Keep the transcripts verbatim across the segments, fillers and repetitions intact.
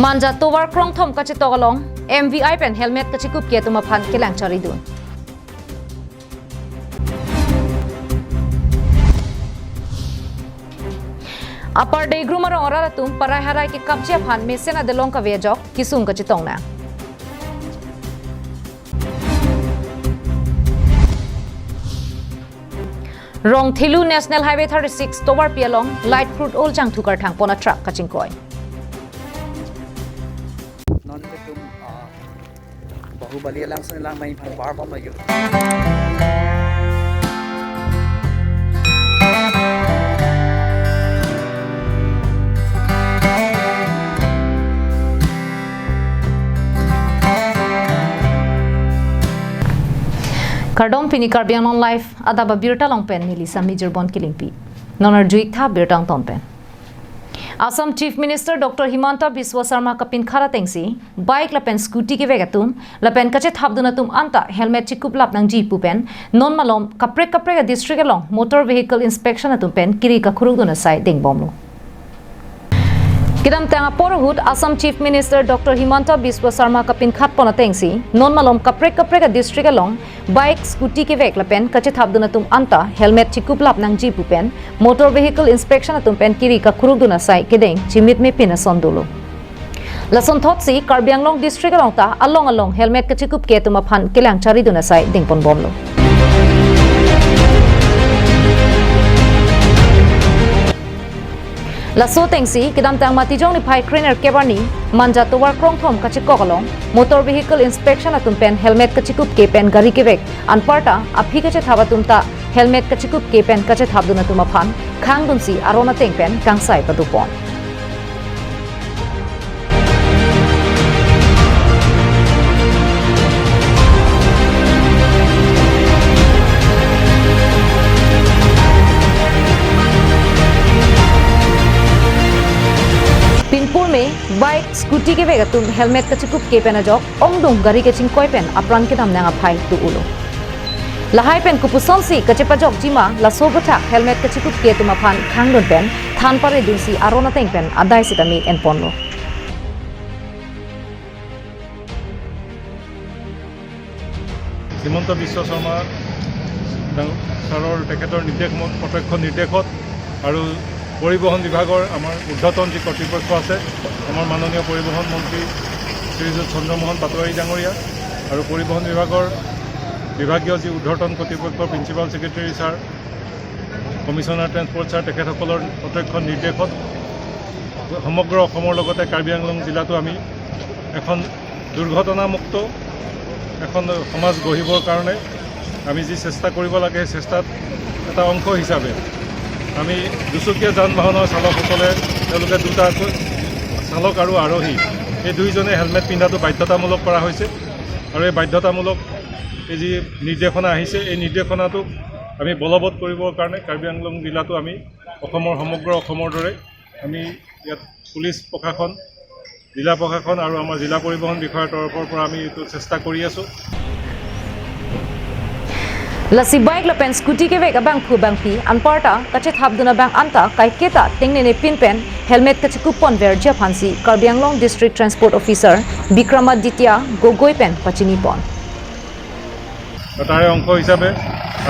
Manja tovar krongthom kachetok along M V I pen helmet kachikup ke atum aphan kelang charidun. Upper Deigrum arong arat atum parai harai kekapji aphan mesen adelong kave ajok kesung kachetong nang. Rongthelu National Highway thirty-six tovarpi along light crude oil changthu karthang pon a truck kachingkoi. Non ketum, ah, Bahubali alang sini lang main phang bar bom lagi. Kardom, pini Karbi Anglong Live adap abirta along pen neli Sami Jirbon Kilingpi. Non arju-ik tha birta angton pen. Assam Chief Minister Doctor Himanta Biswa Sarma kapinkhat atengsi bike lapen scooty kevek atum lapen kachethapdun atum anta helmet chikuplap nangji pu pen non malom kaprek kaprek a district along motor vehicle inspection atum pen kiri kakhurukdun asai dengbomlo. Kedamtang apor ahut Assam Chief Minister Doctor Himanta Biswa Sarma kapinkhat pon atengsi non malom kaprek kaprek a district along bike, scooty kevek lapen kachethapdun atum anta helmet chikuplap nangji pu pen motor vehicle inspection atum pen kiri kakhurukdun asai kedeng chimitme pin ason dolo. Lasonthotsi Karbi Anglong district along ta along along helmet kachikup ke atum aphan kelang charidun asai dengponbomlo. Laso atengsi kedamtang Matijong niphai krenerkep arni Manja tovar krongthom kachikok along motor vehicle inspection atum pen helmet kachikup ke pen gari kevek anparta aphi kachethap atum ta helmet kachikup ke pen kachethapdun atum aphan khangdunsi aron ateng pen kangsai padopon. Pinpur me bike, scooty kevek atum helmet kachikup ke pen ajok ongdung gari kachingkoi pen apran kedam nang aphai tu ulo. Lahai pen kopusonsi kachepajokji ma laso aputhak helmet kachikup ke atum aphan khangdun pen than paredunsi aron ateng pen adai sitame enponlo. Himanta বিশ্ব শৰ্মা ডাঙ-, ছাৰৰ তেখেতৰ নিৰ্দেশ ম-, প্ৰত্যক্ষ নিৰ্দেশত আৰু পৰিবহণ বিভাগৰ আমাৰ ঊৰ্ধ্বতন যি কৰ্তৃপক্ষ আছে, আমাৰ মাননীয় পৰিবহণ মন্ত্ৰী শ্ৰীযুত চন্দ্ৰমোহন পাটোৱাৰী ডাঙৰীয়া আৰু পৰিবহণ বিভাগৰ বিভাগীয় যি ঊৰ্ধ্বতন কৰ্তৃপক্ষ, principal secretary sir, commissioner transport sir, তেখেতসকলৰ প্ৰত্যক্ষ নিৰ্দেশত সমগ্ৰ অসমৰ লগতে কাৰ্বি আংলং জিলাতো আমি এখন দুৰ্ঘটনামুক্ত এখন সমাজ গঢ়িবৰ কাৰণে আমি যি চেষ্টা কৰিব লাগে, সেই চেষ্টাত এটা অংশ হিচাপে আমি দুচকীয়া যান বাহনৰ চালকসকলে তেওঁলোকে দুটাকৈ চালক আৰু আৰোহী এই দুইজনে হেলমেট পিন্ধাটো বাধ্যতামূলক কৰা হৈছে। আৰু এই বাধ্যতামূলক এই যি নিৰ্দেশনা আহিছে, এই নিৰ্দেশনাটোক আমি বলবৎ কৰিবৰ কাৰণে কাৰ্বি আংলং জিলাতো আমি অসমৰ, সমগ্ৰ অসমৰ দৰে আমি ইয়াত পুলিচ প্ৰশাসন, জিলা প্ৰশাসন আৰু আমাৰ জিলা পৰিবহণ বিষয়াৰ তৰফৰ পৰা আমি এইটো চেষ্টা কৰি আছোঁ। Lasi bike lapen scooty kevek abangphu bangpi anparta kachethapdun abang anta kaiketa tengnene pin pen helmet kachikup ponverji aphansi Karbi Anglong District Transport Officer Bikramaditya Gogoi pen pachinipon. আৰু তাৰে অংশ হিচাপে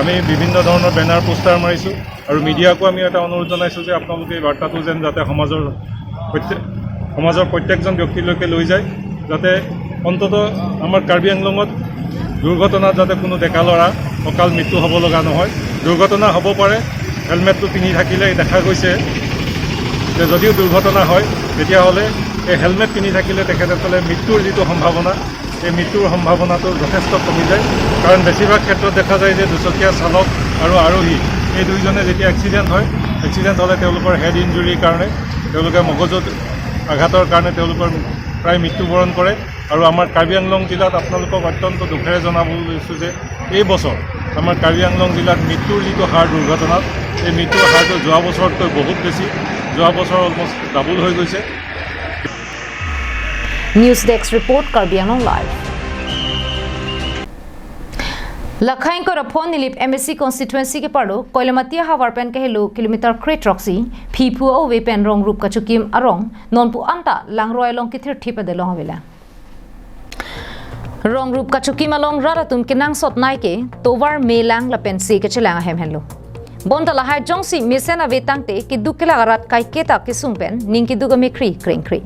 আমি বিভিন্ন ধৰণৰ বেনাৰ, পোষ্টাৰ মাৰিছোঁ আৰু মিডিয়াকো আমি এটা অনুৰোধ জনাইছোঁ যে আপোনালোকে এই বাৰ্তাটো যেন যাতে সমাজৰ প্ৰত্যেক, সমাজৰ প্ৰত্যেকজন ব্যক্তিলৈকে লৈ যায়, যাতে অন্ততঃ আমাৰ কাৰ্বি আংলঙত দুৰ্ঘটনাত যাতে কোনো ডেকা ল'ৰা অকাল মৃত্যু হ'ব লগা নহয়। দুৰ্ঘটনা হ'ব পাৰে, হেলমেটটো পিন্ধি থাকিলে দেখা গৈছে যে যদিও দুৰ্ঘটনা হয়, তেতিয়াহ'লে এই হেলমেট পিন্ধি থাকিলে তেখেতসকলে মৃত্যুৰ যিটো সম্ভাৱনা, এই মৃত্যুৰ সম্ভাৱনাটো যথেষ্ট কমি যায়। কাৰণ বেছিভাগ ক্ষেত্ৰত দেখা যায় যে দুচকীয়া চালক আৰু আৰোহী এই দুইজনে যেতিয়া এক্সিডেণ্ট হয়, এক্সিডেণ্ট হ'লে তেওঁলোকৰ হেড ইঞ্জুৰিৰ কাৰণে, তেওঁলোকে মগজুত আঘাতৰ কাৰণে তেওঁলোকৰ প্ৰায় মৃত্যুবৰণ কৰে। আৰু আমাৰ কাৰ্বি আংলং জিলাত আপোনালোকক অত্যন্ত দুখেৰে জনাব লৈছোঁ যে এই বছৰ আমাৰ কাৰ্বি আংলং জিলাত মৃত্যুৰ যিটো হাৰ দুৰ্ঘটনাত, এই মৃত্যুৰ হাৰটো যোৱা বছৰতকৈ বহুত বেছি, যোৱা বছৰ অলমষ্ট ডাবল হৈ গৈছে। News Desk Report, Karbi Anglong Live. Lakhang Korapon Nilip M A C constituency keparlo Koilamati ahavar pen kehelo kilometer kre throksi, phiphu ove pen rong rup kachokim arong, nonpu anta langroi along kithirthip adelong avelang. Rong rup kachokim along rat atum kenangsot nai ke tovar melang lapen se kachelang ahem henlo. Bonta lahai jongsi mesen ave tangte keduk kelak arat kaiketa kesung pen ning keduk amekhri krengkri.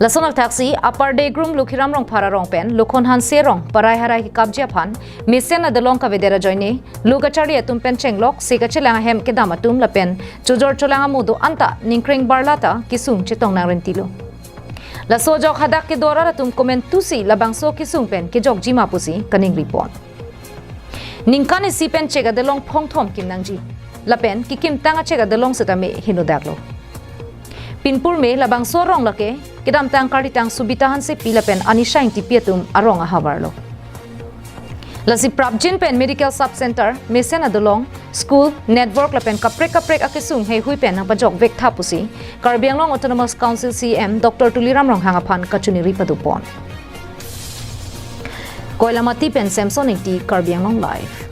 Lason athaksi Upper Degrum Lokhiram Rongphar arong pen Lokhon Hanse arong parai harai kekapji aphan mesen adelong kavedet ajoine lo kachari atum pen chenglok se kachelang ahem kedam atum lapen chojor cholang amodo anta ningkreng barlata kesung chetong nangrentilo. Laso ajok hadak kedo arat atum komentusi labangso kesung pen kejokji ma pusi kaningripon. Ningkan isi pen chek adelong phongthom kim nangji. Lapen kekimtang achek adelong setame hinodaklo. Pinpur me labangso arong lake kedamtang karlitang Subita Hansepi lapen Anisha Ingtipi atum arong ahavarlo. Lasi prapjin pen medical sub center, mesen adelong, school, network lapen kaprek kaprek akesung heihui pen nangpajok vektha pusi Karbi Anglong Autonomous Council C E M Doctor Tuliram Ronghang aphan kachiningri padopon. Koilamati pen Samson Ingti, Karbi Anglong Live.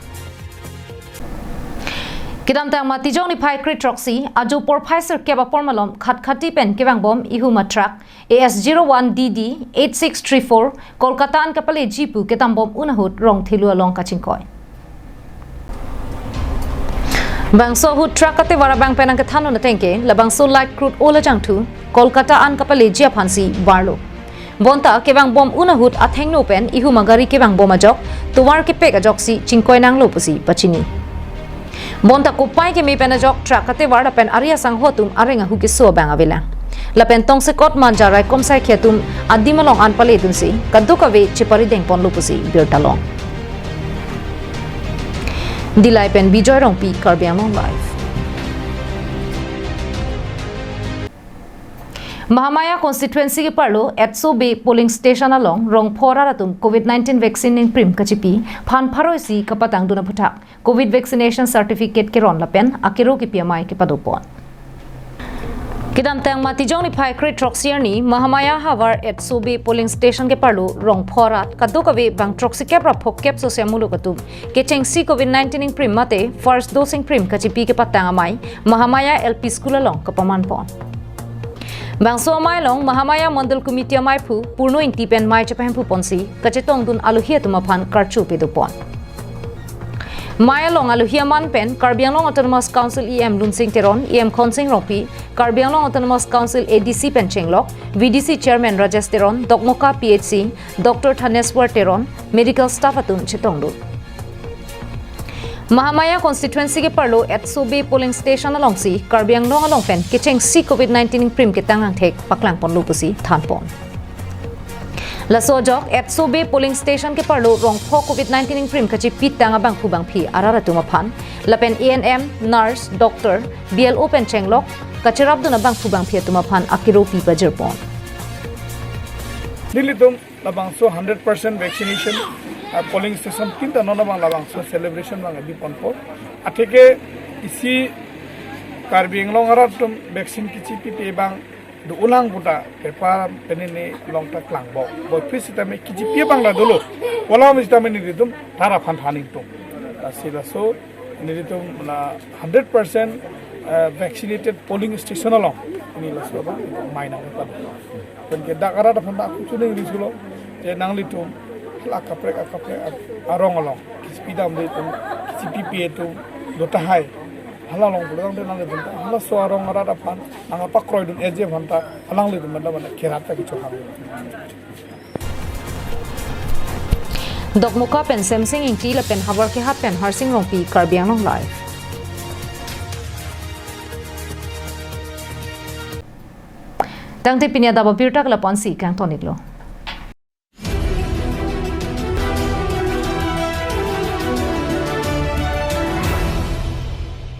Kedamtang Matijong niphai kre throksi, ajo porphai sirkep apor malom Khatkhati pen kevangbom ihum a truck A S zero one D D eight six three four Kolkata an kapaleji pu ketambom un ahut rong thelu along kachingkoi. Bangso ahut truck katevar abang pen nangkethan un ateng ke, labangso light crude oil ajangthu Kolkata an kapaleji aphansi varlo. Bonta kevangbom un ahut athengno pen ihum agari kevangbom ajok, tovar kepek ajoksi chingkoi nanglo pusi pachini. Bonta kopai keme pen ajok truck katevar lapen ari asangho atum areng ahu keso abang avelang. Lapen tongsekot Manja raikom saikhi atum adim along an paledunsi kadokave cheparidengponlo pusi birta long. Dillai pen Bijoy Rongpi, Karbi Anglong Live. Mahamaya constituency keparlo Etso Bey polling station along rong pho arat atum covid nineteen vaccine ningprim kachipi phan pharo isi kapatangdun aphuthak covid vaccination certificate keron lapen akero kipi amei kepadopon. Kedamtang Matijong niphai kre throksi arni Mahamaya havar Etso Bey polling station keparlo rong pho arat kadokave bang throksikep ra phokep sosial muluk atum kechengsi covid nineteen ningprim mate first dose ningprim kachipi kepatang amei Mahamaya L P School along kapamanpon. Bangso amei along Mahamaya Mandal Committee ameiphu Purno Ingti pen mei chepahemphuponsi kachetongdun alohi atum aphan karcho pedopon. Mei along alohi aman pen Karbi Anglong Autonomous Council E M Lunsing Teron, E M Khonsing Rongpi, Karbi Anglong Autonomous Council A D C pen chenglok V D C Chairman Rajesh Teron, Dokmoka P H C Doctor Thaneswar Teron, medical staff atum chetongdun. Mahamaya constituency keparlo Etso Bey polling station alongsi Karbi Anglong along pen kechengsi covid nineteen ningprim ketang angthek paklangponlo pusi thanpon. Laso ajok Etso Bey polling station keparlo rong pho covid nineteen ningprim kachipitang abangphu bangphi arat atum aphan lapen A N M, nurse, doctor, B L O pen chenglok kacherapdun abangphu bangphi atum aphan akero pi pajirpon. Nelitum labangso hundred percent vaccination, ah, polling station kinta non abang labangso celebration abang biponpo. Atheke isi Karbi Anglong arat atum vaccine kichipi abang do-ulang puta paper penene longta klangbom. Boyphri sitame kichipi abang ta dolo. Pola mi sitame nelitum tara phan thaning tum. Lasi laso nelitum na hundred percent, eh, vaccinated polling station along. Neli laso abang mei nangpado. Pen ke dak arat aphan ta aku chiningri sulo. Je nanglitum la kaprek akaprek arong along kichipi damde atum, kichipipi atum do tahai. Hala along pulang de nanglitum ta halaso arong arat aphan nangpakroidun eje aphan ta alanglitum manda manda kerap ta kechohang. Dokmoka pen Semsing Ingti lapen havar kehat pen Harsing Rongpi, Karbi Anglong Live. Tangte pini adap abirta ke lapu-ansi kangton-iklo.